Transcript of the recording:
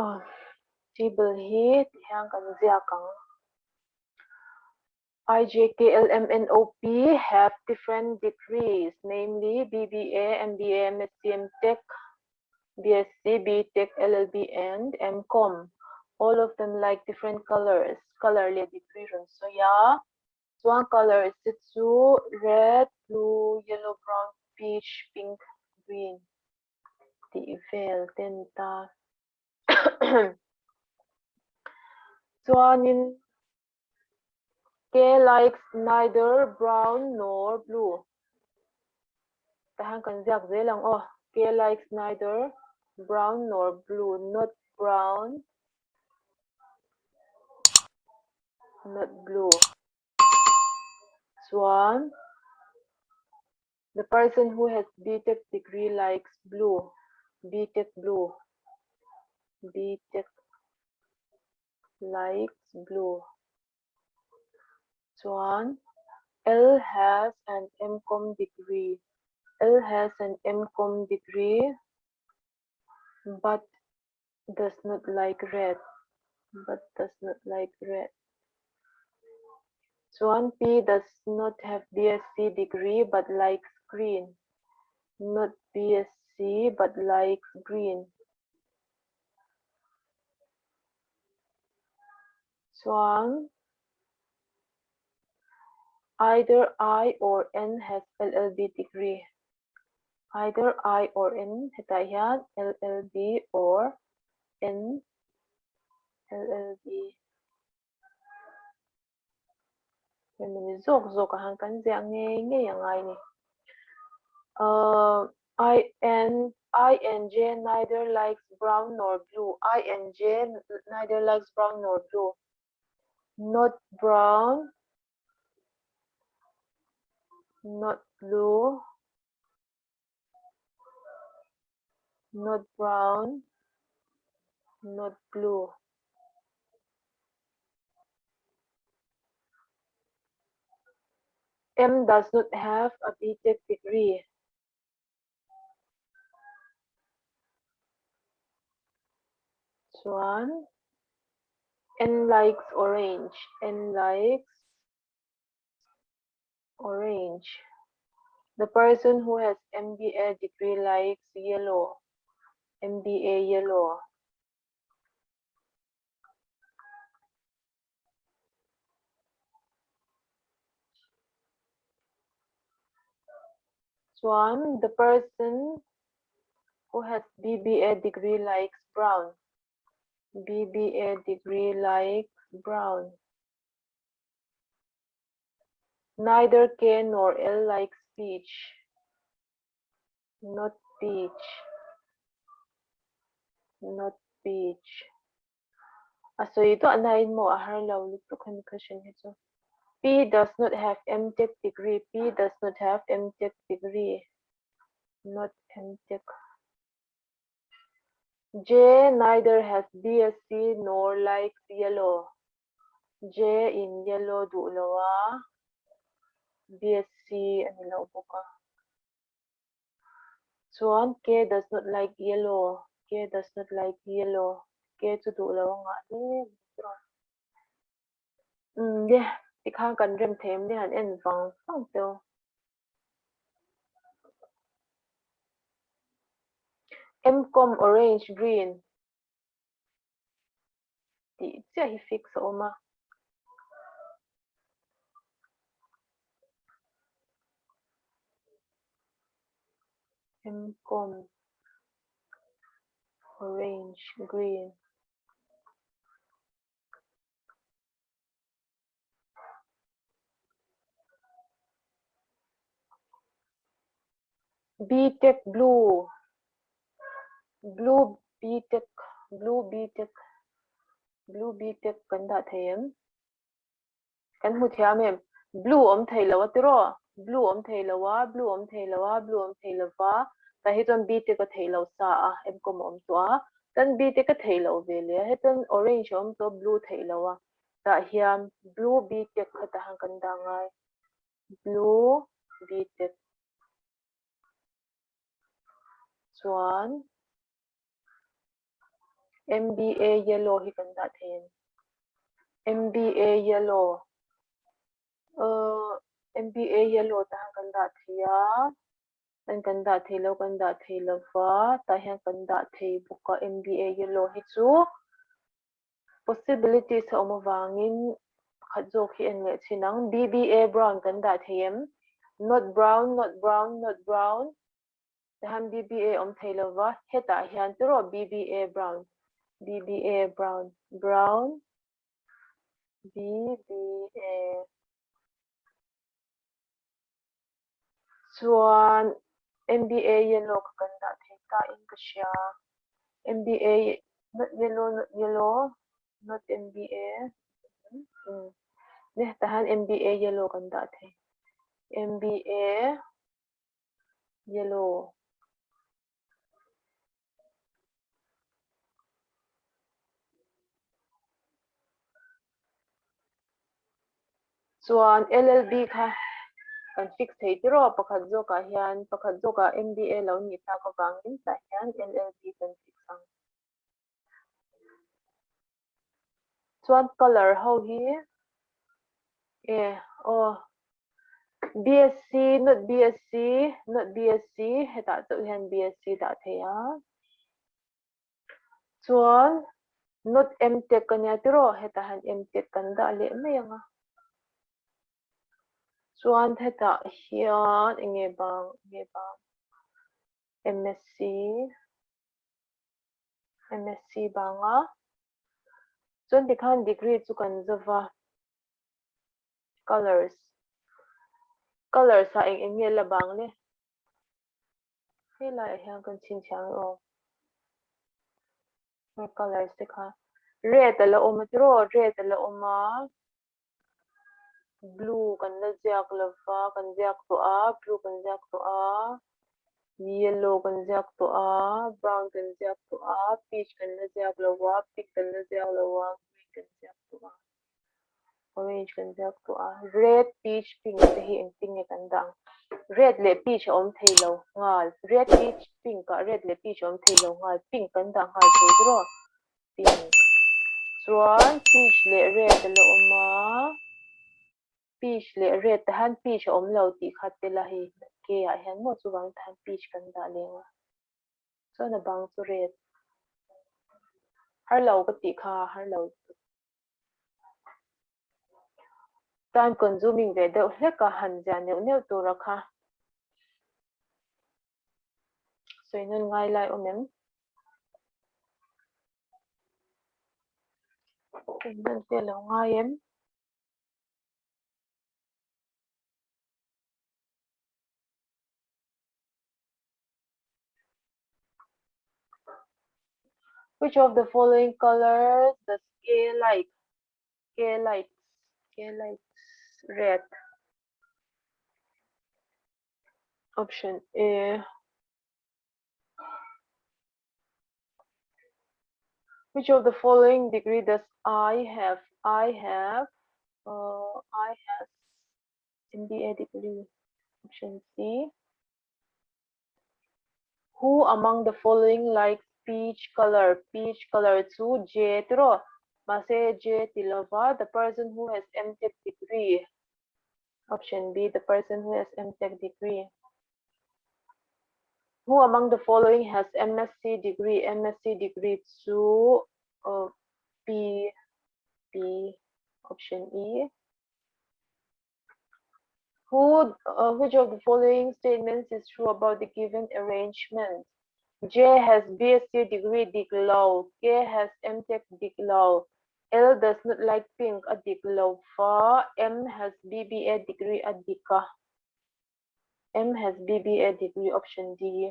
Aw, table hi tihian kan ziak ang. I, J, K, L, M, N, O, P have different degrees, namely BBA, MBA, MSc, MTech, BSc, BTech, LLB and MCom. All of them like different colors. Color leh degree rawn sawi a. Chuan colors te chu red, blue, yellow, brown, peach, pink, green tih vel te a ni ta. Chuanin K likes neither brown nor blue. Tah hian kan ziak zel ang aw. K likes neither brown nor blue, not brown, not blue. Chuan The person who has BTech degree likes blue, BTech blue, BTech likes blue. Chuan L has an MCom degree, L has an MCom degree but does not like red, but does not like red. Chuan P does not have BSc degree but likes green, not BSc but likes green. Chuan either I or N has LLB degree. Either I or N hetah hian LLB or N LLB hemi zawk zawk ah hian kan ziah ngei ngei a ngai a ni. Ahh I N I and J neither likes brown nor blue I and J neither likes brown nor blue not brown not blue not brown not blue. M does not have a BTech degree. Chuan N likes orange. N likes orange. The person who has MBA degree likes yellow. MBA yellow. Chuan the person who has BBA degree likes brown. BBA degree likes brown. Neither K nor L likes peach. Not peach. Not peach. A sawi duah nain maw a har lo lutuk hemi question hi chu. P does not have MTech degree P does not have MTech degree not MTech J neither has BSc nor likes yellow J in yellow duh lo a BSc a ni lo bawk a. Chuan K does not like yellow, K does not like yellow, K chu duh lo a ngah hle mai chuan. Umm le, tikhan kan rem thei em le han en vang vang teu. Mcom orange green tih chiah hi fix a awm a. Mcom orange green Btech blue blue btech blue btech blue btech kan dah thei em kan hmu thiam em blue awm thei lo a tiraw blue awm thei lo a blue awm thei lo a blue awm thei lo va tah hi chuan btech a theih loh sa a mcom a awm tawh a chuan btech a theih loh ve leh a hetiang orange a awm tawh a blue theih loh a tah hian blue btech kha tah hian kan dah ngai blue btech chuan. MBA yellow hi kan dah thei em? MBA yellow uh, MBA yellow tah hian kan dah thei a, kan kan dah thei lo kan dah thei lo va, tah hian kan dah thei bawk a MBA yellow hi chu possibilities a awm avangin pakhat zawk hi en leh chhin ang. BBA brown kan dah thei em? Not brown, not brown, not brown. Tihian BBA awm thei lo va, hetah hian tiraw BBA brown, BBA brown, brown, BBA. Chuan MBA yellow kha kan dah thei ta in ka hria. MBA not yellow, not yellow, not MBA. Ne tahan MBA yellow kan dah thei. MBA yellow. Chuan LLB kha kan fix thei tiraw pakhat zawkah hian pakhat zawkah MBA lo nih tak avangin tah hian LLB kan fix ang. Chuan colour ho hi e aw BSc not BSc not BSc hetah chauh hian BSc dah thei a. Chuan not MTech a nia tiraw hetah hian MTech kan dah leh mai ang a. Chuan hetah hian enge bang enge bang MSc. MSc banga chuan tikhan degree chu kan zova colours colours ah eng eng nge la bang le helai ah hian kan chhinchhiah ang aw heng colours te kha red a la awm a tiraw red a la awm a Blue kan la ziak lova kan ziak tawh a, blue kan ziak tawh a, yellow kan ziak tawh a, brown kan ziak tawh a, peach kan la ziak lova, pink kan la ziak lova, green kan ziak tawh a, orange kan ziak tawh a, red, peach, pink te hi engtin nge kan dah ang? Red leh peach a awm thei lo nghal, red, peach, pink ah red leh peach a awm thei lo nghal, pink kan dah nghal thei tiraw? Pink. Chuan peach leh red a la awm a, peach leh red tah hian peach a awm lo tih kha tel a hei ke ah hian maw chuvangin tah hian peach kan dah leng a, chuan a bang chu red. Har lo ka tih kha har lo. Time consuming ve deuh hlek a han zia neuh neuh tura kha. Sawi nawn ngai lai awm em? Sawi nawn te lo ngai em? Which of the following colors does K like? K likes, K likes red. Option A. Which of the following degree does I have? I have, uh, I have MBA degree. Option C. Who among the following likes peach color? Peach color chu J tiraw? Mahse J ti lova the person who has MTech degree. Option B, the person who has MTech degree. Who among the following has MSc degree? MSc degree chu uh, P, P, option E. Who, uh, which of the following statements is true about the given arrangement? J has BSc degree dik lo, K has MTech dik lo, L does not like pink a dik lo va, M has BBA degree a dik a. M has BBA degree option D.